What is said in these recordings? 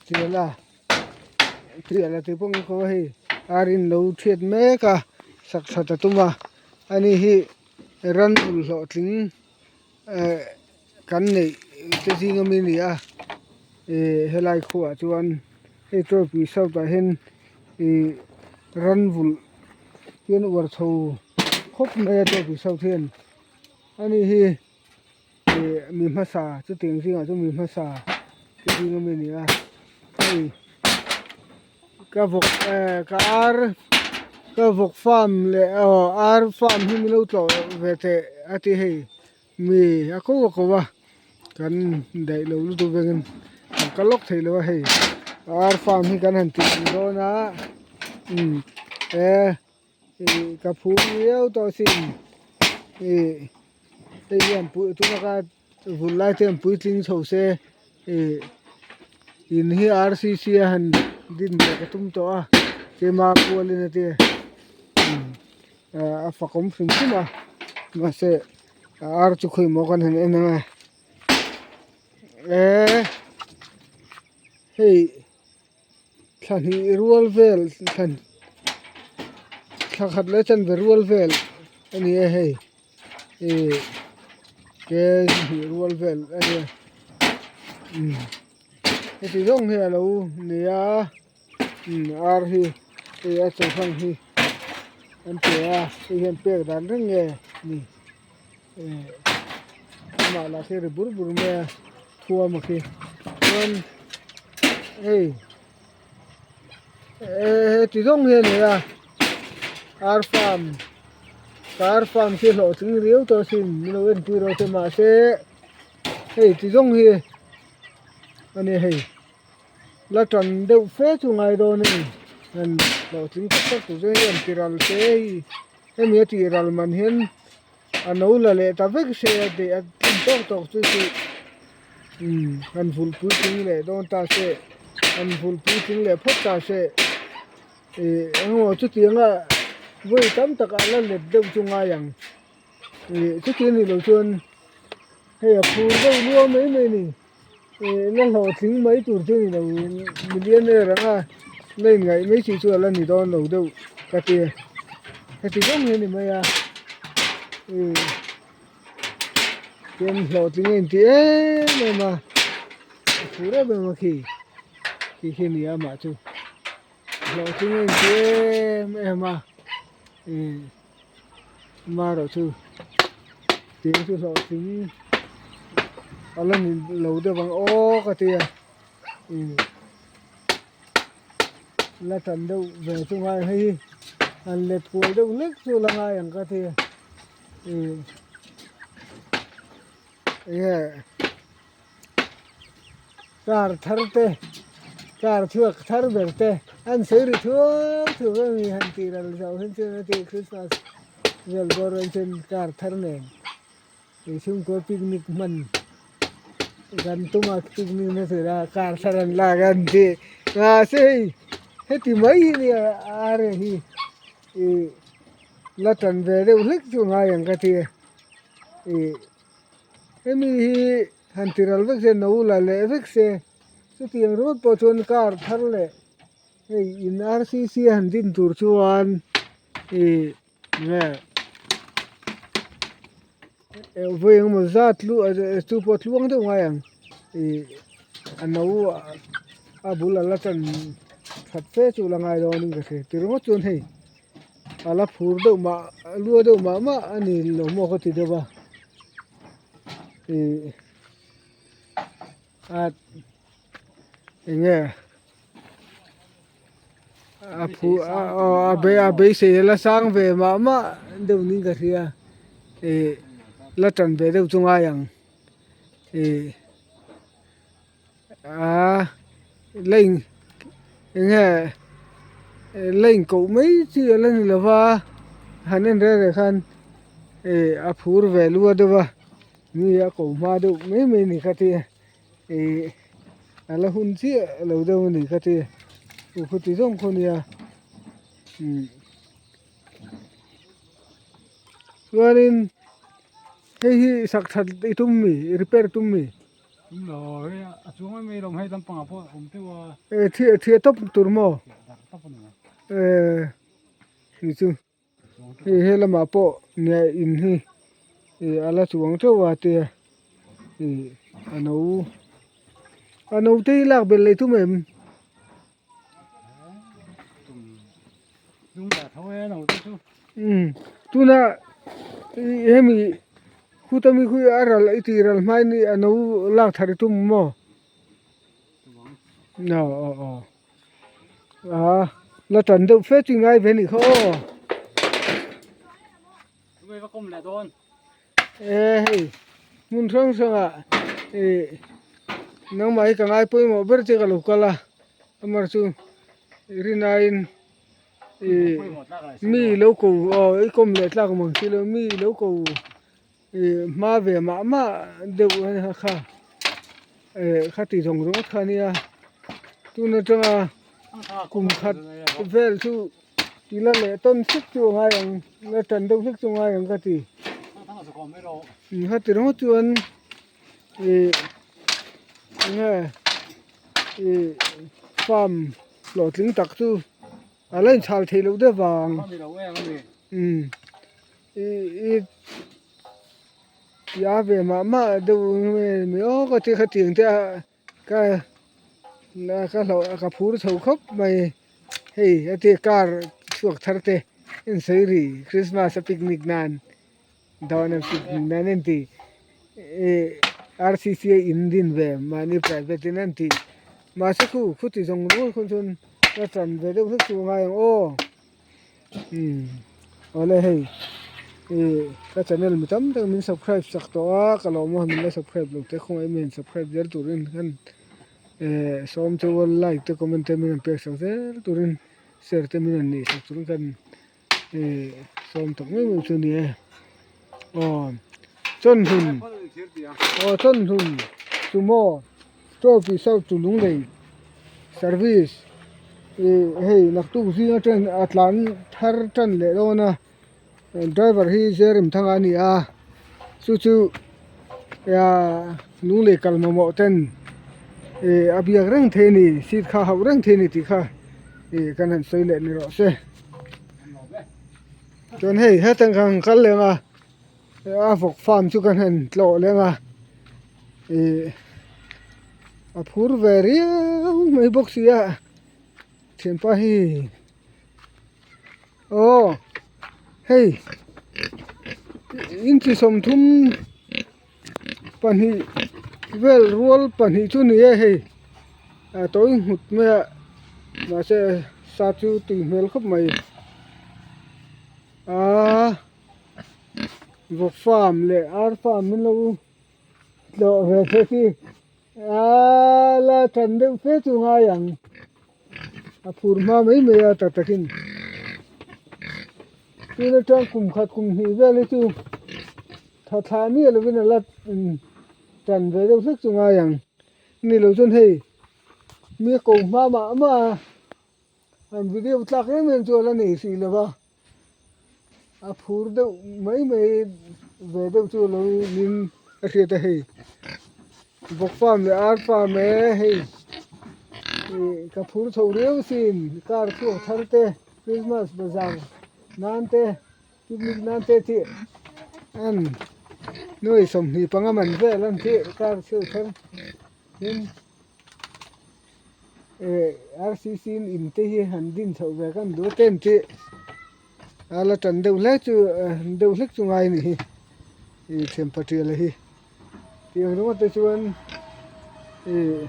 Tiala Tiala tih pawh ang ko a hei ar in lo thiat mek a sak that a tum a ani hi ran ul hlawhtling eh kan neih te zing ami a ni a ih helai khuaah chuan hei Tualpui south ah hian ih ran vulh hian uar chho khawp mai a Tualpui south hian ani hi. Ih mi hmasa chutiang zingah chuan mi hmasa te zing ami a ni a hei ka vawk eh ka ar ka vawk farm leh aw ar farm hi min lo tlawh ve teh a ti hei mi a ko a ko a kan daih lo lutuk vengin kan kal lawk thei lo a hei ar farm hi kan han tih ang dawn a umm e. Ih ka phur viau tawh asin ih hei hian pui tuna ka vun lai te hian puitling chho se ih in hi r c c a han din leh ka tum tawh a keima kualin a tia a fakawm hrim hrim a mahse a ar chu khawi maw kan han en ang e eh hei. Thla hnih rual vel thla thla khat leh chanve rual vel a ni a hei ih ke hnih rual vel a ni a umm heti zawng hi a lo ni a umm ar hi hei a chaw hlang hi an pe a hei hian pek dan reng nge ni ih amah lah khi ri bur bur mai a thuam a khi chuan hei heti zawng hi a ni a ar farm ar farm khi hlawhtling riau tawh asin min lo enpui rawh se mahse hei ti zawng hi a ni hei la tan deuh fe chu ngai dawn a ni han hlawhtling tak tak tur chuan hei an ti ral se hei hemi a tih ral man hian a no la leh ta vek se a tih a tlin tawk tawk chu chu umm han vulh puitling leh dawn ta se han vulh puitling leh phawt ta se ih engemaw chutianga vawi tam tak a la let deuh chu ngai ang ih chuti a nih loh chuan hei a phur deuh luau mai mai a ni. Ih la hlawhtling mai tur chu a ni lo millionaire ang a la inngaih mai chi chu a la ni dawn lo deuh ka ti a heti zawng hi a ni mai a ih chuan hlawhtling a inti em em a a phur em em a khi khi khi a ni a amah chu hlawhtling a inti em em a ih. Amaherawh chu tih chu hlawhtling a la ni lo deuh ang aw ka ti a ih la tan deuh ve chu ngai hei hi han let kual deuh hlek chu la ngai ang ka ti a ih enge. Car thar te car chhuak thar ber te an sawi ri thuak thuak a ni han tih ral zauh hian chuan a tih Christmas vel bawr ah chuan car thar nen ih chhungkaw picnic hman kan tum a picnic na tur a car thar an lak a an tih mahse hei heti mai hi nia ar hi ih la tan ve deuh hlek chu a ngai ang ka ti a ih. Hemi hi han ti ral vek se no la leh vek se chutiang ringawt pawh chuan car thar leh hei in r c c a han din tur chuan ih nge vawi engemaw zat lu chu pawh tluang deuh ngai ang ih a no a bul a la tan that fe chu la ngai dawn in ka hria ti ringawt chuan hei. A la phur deuh mah lua deuh mah mah a ni lo maw ka ti deuh a ih a eng nge a phur a aw a bei a beisei a la sang ve mah mah deuh niin ka hria ih la tan ve deuh chu ngai ang ih. Aa la in eng nge la in koh mai chi a la ni lo va han en reng reng khan ih a phur ve lua deuh a mi a ko hma deuh mai mai a ni kha tia ih a la hun chiah lo deuh a ni kha tia khuti zawng khaw nia umm chuanin hei hi sak that i tum mi repair tum mi. E thiah thiah tawp tur maw? E ni chu hei he lamah pawh nia in hi ih a la chuang teuh a tia ih a no a no te hi lak belh leh tum em? Umm tuna ih hemi khuta mi khu a ral i tih ral hmain a no lak thar i tum maw? Aw aw aw a la tan deuh fe chu ngai ve anih kha aw. E hei hmun hrang hrangah ih nangmah hi ka ngai pawimawh ber che ka lo kal a amar chu rinaiin ih mi lo ko aw i kawm leh tlak mang si lo mi lo ko ih hma ve mah mah deuh a nia kha eh khati zawng zawng kha ania tun atanga kum khat vel chu tila leh tawn sek chu a ngai ang la tan deuh hlek chu a ngai ang ka ti khati ringawt chuan ih enge ih farm hlawhtling tak chu a la inchhal theih loh deuh vang umm. Ih ih a ve mah mah deuh nge ni aw ka ti khatiang te a ka ka hlauh ka phur chho khawp mai hei a ti car chhuak thar te in sawi ri christmas a picnic nan dawn a picnic nan an ti ih R C C a in din ve mahni private in an ti mahse khu khuti zawng zawng kha chuan ka tan ve deuh hlek chu a ngai ang aw. Umm awle hei ih ka channel mi tam tak min subscribe sak tawh a ka lawm a min la subscribe lo te khawngaih min subscribe zel turin khan eh sawm chu like te comment te min rawn pek sak zel turin share te min rawn nih sak turin khan ih sawm tak mai mai chu a ni e aw chawnhun aw chawnhun sumo trophy south chu lunglei service ih hei naktuk zing atang a tlan thar tan leh dawn a driver hi Jerem Thanga a ni a chu chu ah lunglei kal mamawh ten ih a biak reng thei a ni seat kha a hauh reng thei a ni tih kha ih kan han sawi leh ni rawh se chuan hei hetang khan kal leng a a vawk farm chu kan han tlawh leng a ih a phur ve riau mai bawk si a thianpa hi aw hei inchi 30 pahnih vel rual pahnih chu ni e hei a tawi nghut mai a mahse sa chu tui hmel khawp mai aaa. Vawk farm leh ar farm min lo tlawh ve se khi aaa la tan deuh fe chu ngai ang a phur hma mai mai a tak takin tun atang kum khat kum hnih vel hi chu tha thlah miah lovin a la tan ve deuh hlek chu ngai ang ni lo chuan hei mi a ko hma mah mah a an video tlak em em chu a la nei hrih lo va. A phur deuh mai mai ve deuh chu lo nin a hriat a hei vawk farm leh ar farm e hei ih ka phur chho riau sin car chhuak thar te christmas bazar nan te picnic nan te tih an nuai 25 man vel an tih car chhuak thar tin. Eh RCC in in te hi han din chhoh ve kan duh a ten tih a la tan deuh hle chu deuh hlek chu ngai a ni hi ih thianpa tial a hi tih ang ringawt te chuan ih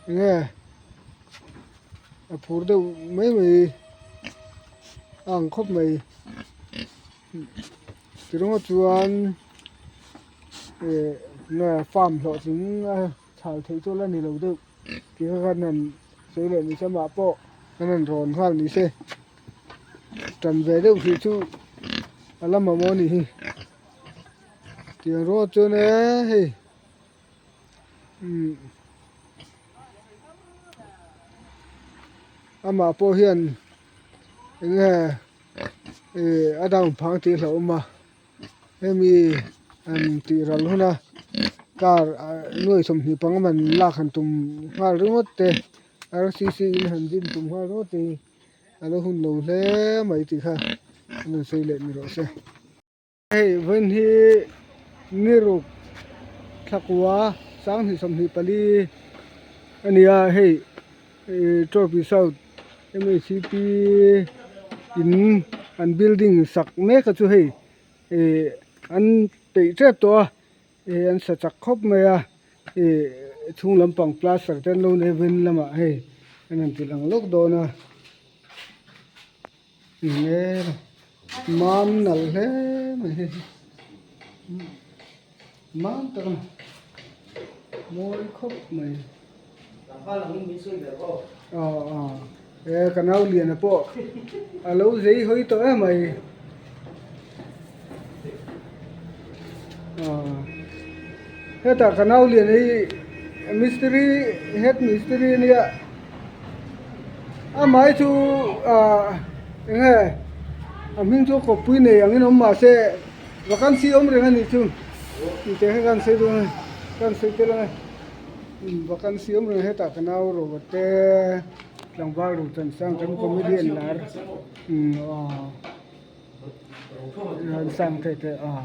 enge a phur deuh mai mai a ang khawp mai ti ringawt chuan eh nge farm hlawhtling a. Chhal theih chu la ni lo deuh tih kha khan han sawi leh ni se mah pawh an han rawn nghal ni se tan ve deuh hrih chu a la mamawh a nih hi tiang rual chuan e hei umm amah pawh hian eng nge ih a down phang tih a hlauhawm a hemi han tih ral hun a. Car nuai 25 man lak han tum nghal ringawt te RCC in han din tum nghal ringawt te hi a lo hun lo hle mai tih kha an rawn sawi leh ni rawh se. Hei vawiin hi ni ruk thlakua 2024 a ni a hei Trophy South M H C P in an building sak mek a chu hei ih an peih tep tawh a ih an sa chak khawp mai a ih chhung lampang plaster te an lo nei vin lamah hei an han ti lang lawk dawn a mam nalh hle mai hei hi mam tak a ni mawi khawp mai aw aw he ka nau liana pawh a lo zei hawi tawh em mai aw hetah ka nau liana hi mistiri head mistiri ania amah chu ah eng nge a hming chu kawppui nei angin awm mahse vacancy awm reng a nih chu tih te kha ka han sawi dawn a ni ka han sawi tel ang e. Vacancy awm reng hetah ka nau rawh te tlangval ru chan sang kan comedian lar aw sang thei te aw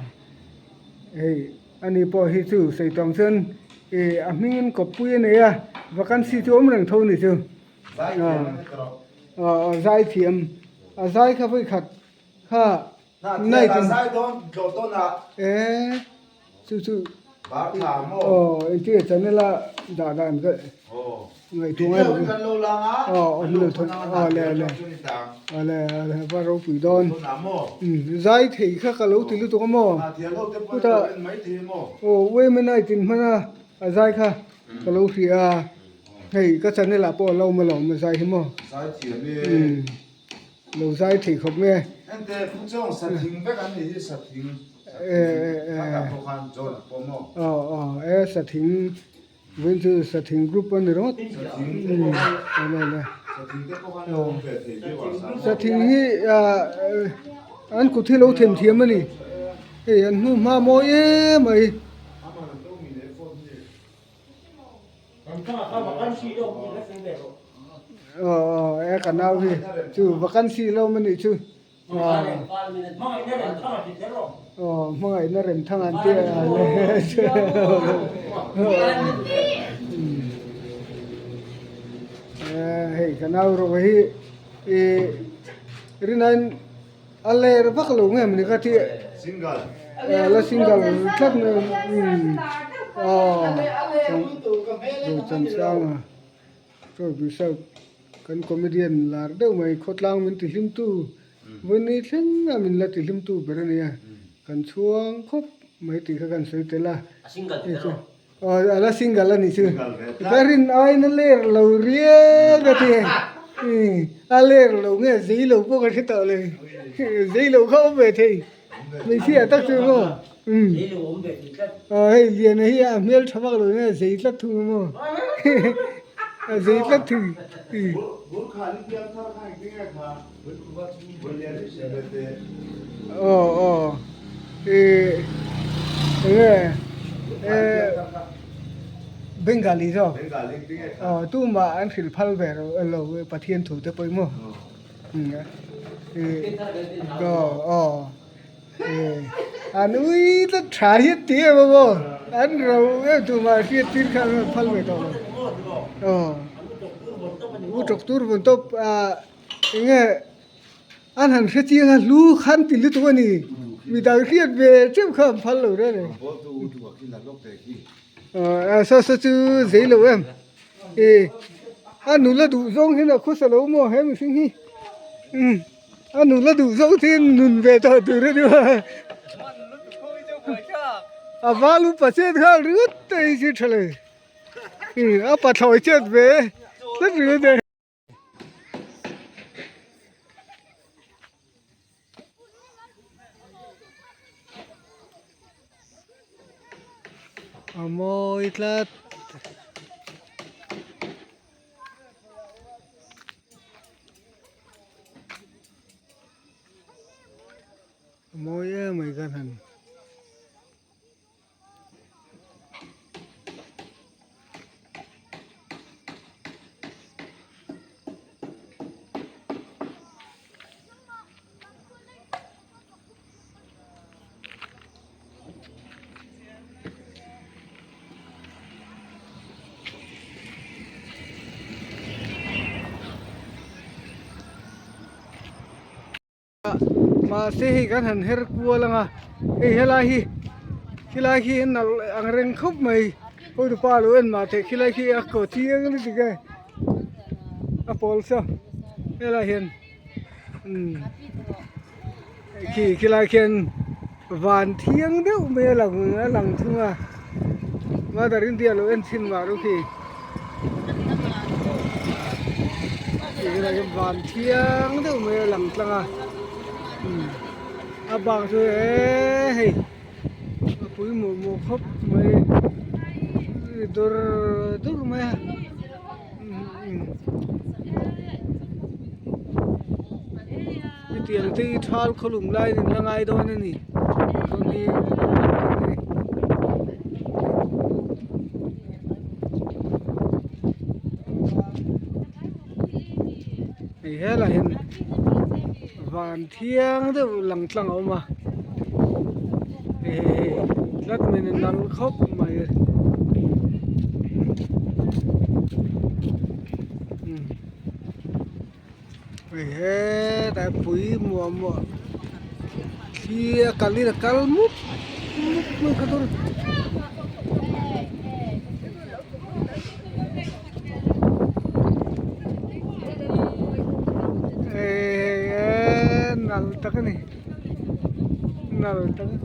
hei ani pawh hi chu sawi tawng chuan ih a hmingin kawppui a nei a vacancy chu awm reng tho a ni chu aw zai thiam a zai kha vawikhat kha Night in e chu chu aw engtin nge channel a dah dan ka ngaihtuah ngai lo aw awm lo thawk aw le le aw le le va ropui dawn zai thei kha ka lo ti lutuk a maw chutah aw women night in hman a a zai kha ka lo hria a hei ka channel ah pawh a lo awm alawm a zai hi maw. Lo zai thei khawp nge. Ente Phuchawng sathing vek an nih hi sathing sathing khatah pawh khan John a pawm aw. Aw aw e sathing vawiin chu sathing group a ni ringawt. Sathing te pawh khan sathing te pawh khan lo awm ve thei viewers ah maw. Sathing hi an kut hi lo them thiam a ni. Hei an hnu hma mawi em mai. Aw e ka nau hi chu vacancy lo awm a nih chu aw hmangaihna rem thang an tia hei ka nau rawh hi ih rinain a ler vak lo nge mawni ka tih la single tlat mai aw Rochansanga chaw Bishop kan comedian lar deuh mai khawtlang min ti hlim tu vawiin thleng a min la ti hlim tu ber a nia kan chhuang khawp mai tih kha kan sawi tel a Aw a la single a nih chu ka rin aiin a ler lo riau ka ti a ler lo nge zei lo pawh ka hre tawh lo zei lo kha awm ve thei hmeichhia tak chu maw umm aw hei Liana hi a hmel tha vak lo nge zei tlat thung a maw a zei tlat thung. Aw aw ih enge eh Bengali zawk aw tumah an hrilh phal ve lo Pathian thu te pawh maw ih aw aw ih an ui tlat tha hian ti em a maw an ro em tumah hriat tir kha an phal ve tawh lo aw u tawk tur vawn tawp ah. Enge an han hre chiang a hlu khan ti lutuk a ni midang hriat ve teuh kha an phal lo reng reng aw saw saw chu zei lo em ih a nula duh zawng hian a khawsa lo maw he mihring hi umm a nula duh zawng chu nun ve tawh tur a ni a a val upa chet nghal ringawt te hi chu tha lo a pathlawi chet ve tlat ringawt e. A mawi tlat. A mawi em mai ka han. Mahse hei kan han her kual ang a hei helai hi khilai khi a nalh ang reng khawp mai hotupa lo en mah teh khilai khi a kaw chiang lutuk e a pawl saw helai hian umm khi khilai khian van thiang deuh mai a lang a lang thung a mother india lo en chhin mah ru khi khilai khian van thiang deuh mai a lang tlang a umm a bak chu eee hei a pui muah muah khawp mai dur dur mai a hetiang te hi thal khawlum laiin an la ngai dawn a ni dawn hi hei helaiah hian van thiang deuh lang tlang a awm a hei hei hei tlat mai a nal khawp mai hei hetah pui muah muah thli a kal in a kal mup mup mai kha tur. Nal tak a ni nal tak a ni.